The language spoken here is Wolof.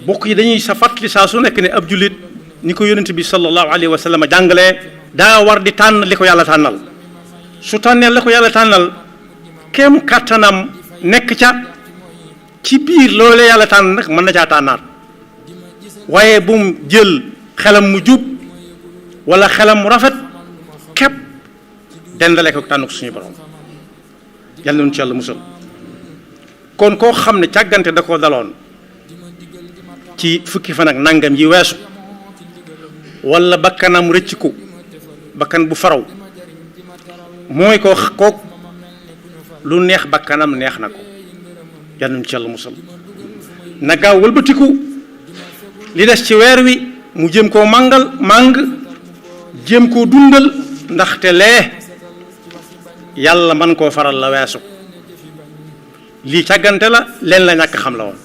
bokk yi dañuy sa fàttali saa su nekk ne ab jullit ni ko yonent bi sallallahu alayhi wa sallam jàngalee daa war di tànn li ko yàlla tànnal su tànnee li ko yàlla tànnal kem kàttanam nekk ca ci biir loolee yàlla tànn nag mën na caa tànnaat waaye bu mu jël xelam mu jub wala xelam mu rafet képp dendale ko tànn ko suñu borom yàlla nañu ci yàlla musal kon koo xam ne càggante da koo daloon ci fukki fan ak nangam yi weesu wala bakkanam rëcciku bakkan bu faraw mooy ko kook lu neex bakkanam neex na ko yàlla nañu ci yàlla musal na gaaw wëlbatiku li des ci weer wi mu jëm koo màng jëm koo dundal ndaxte lee yàlla man koo faral la weesu lii càggante la leen la ñàkk xam la woon